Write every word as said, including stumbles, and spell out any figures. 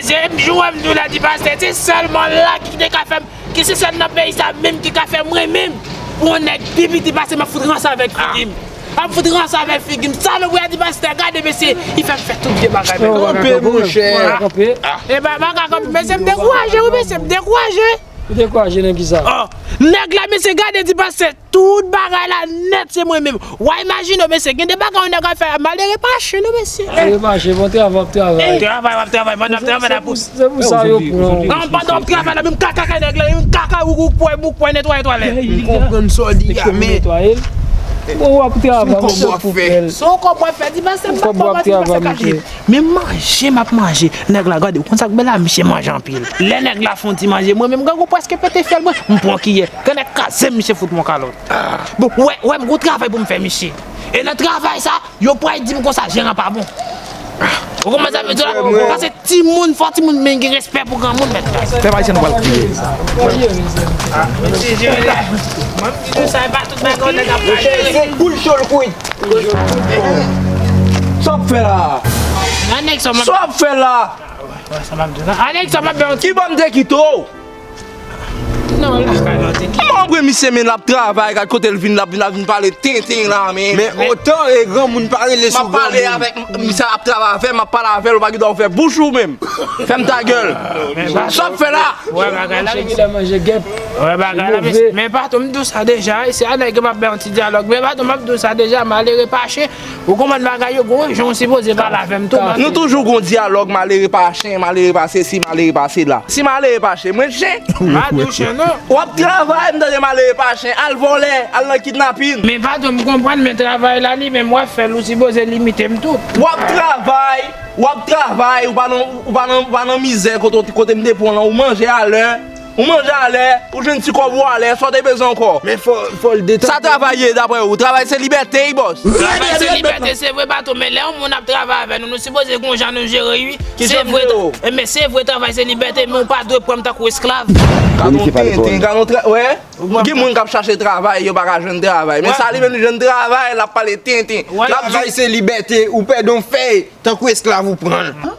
Se jou wè m di w la di pastè, se sèl mwen la ki te ka fè m, ki se sèl nan peyi sa menm ki ka fè mwen menm. Pou yon nèg pi piti pase m ap fout ranse avèk figi m. M ap fout ranse avèk figi m. Sa lè w di pastè, gade mesye, li fè m fè tout vye bagay. Kanpe, monchè. E ba, pa ka kanpe, mesye, m dekouraje, wi, mesye, m dekouraje. Ou dekouraje nan kisa? Nèg la, mesye, gade di pastè, tout bagay la nèt se mwen menm. W a imajine w, mesye, gen de bagay yon nèg ap fè a, malere pa chen non, mesye. Malere pa chen, bon travay, w ap travay. Travay, w ap travay, pandan w ap travay la pou. Se pou sa yo pran w. Pandan w ap travay la, menm kaka kay nèg la, menm kaka ou, ou pwè, ou pwè netwaye twalèt. M konprann sa w di a, men. Bon, w ap travay, misye pou fè l. Se yon kòb w ap fè, di pastè, m pa kòb w ap travay, misye. Men manje m ap manje. Nèg la, gade, ou konn sa k bèl la, misye manje anpil. Lè nèg la fè yon ti manje, mwen menm, grangou prèske pete fyèl mwen, m pran kiyè. Granmèt kraze m, misye fout mwen kalòt. Bon, wè, wè, m gon travay pou m fè, misye. E nan travay sa, yo pral di m konsa, jeran pa bon. Ou konprann sa m vle di w la? Paske timoun, fò timoun men gen respè pou granmoun, mèt la. Pèp ayisyen nou pral kriye. Mesye, jere la. Mwen m di nou sa, e pa tout bagay nèg ap pale. Se koul cho l kwit. Sa w ap fè la? Sa w ap fè la? Sa m ap di w la. Anèk sa m ap di w la. Ki bò m te kite w? Non, lakay la w te kite. Mwen wè misye men l ap travay, gad kote l vin, l ap vin, l ap vin pale tenten la, men. Men otan e granmoun pa rele sou granmoun. M ap pale avèk misye ap travay avè m, m ap pale avè l, ou pa gen dwa fè bouch ou menm. Fèm ta gèl. Sa w ap fè la? Wè bagay la, mesye. Wè bagay la, mesye. Men patwon, m di w sa deja, se a nèg yo m ap bay yon ti dyalòg. Men patwon, m ap di w sa deja, malere pa chen. Ou konprann bagay yo, gon jan w sipoze pale avè m tou. Nou toujou gon dyalòg, malere pa chen, malere pa sesi, malere pa sela. Si malere pa chen, mwen chen. M pa di w chen non. W ap travay, m tande malere pa chen, al vòlè, al nan kidnapin. Men patwon, m konprann, men travay la li menm w ap fè l, ou sipoze limite m tou. W ap travay, w ap travay, ou pa nan, ou pa nan, ou pa nan mizè kote, kote m te pran w lan, ou manje alè. Ou manje alè, ou jwenn ti kòb ou alè, sa w te bezwen ankò? Men fò, fò l detay. Sa travay ye, daprè ou? Travay se libète, wi, bòs. Travay se libète, se vre, patwon, men lè yon moun ap travay avè nou, nou sipoze gon jan nou jere, wi. Se vre, men se vre, travay se libète, men ou pa dwe pran m tankou esklav. Gad yon tenten, gad yon tra-, wè. Gen moun k ap chache travay, yo pa ka jwenn travay. Men sa li menm li jwenn travay, l ap pale tenten. Travay se libète, ou pèdi yon fèy, tankou esklav ou pran l.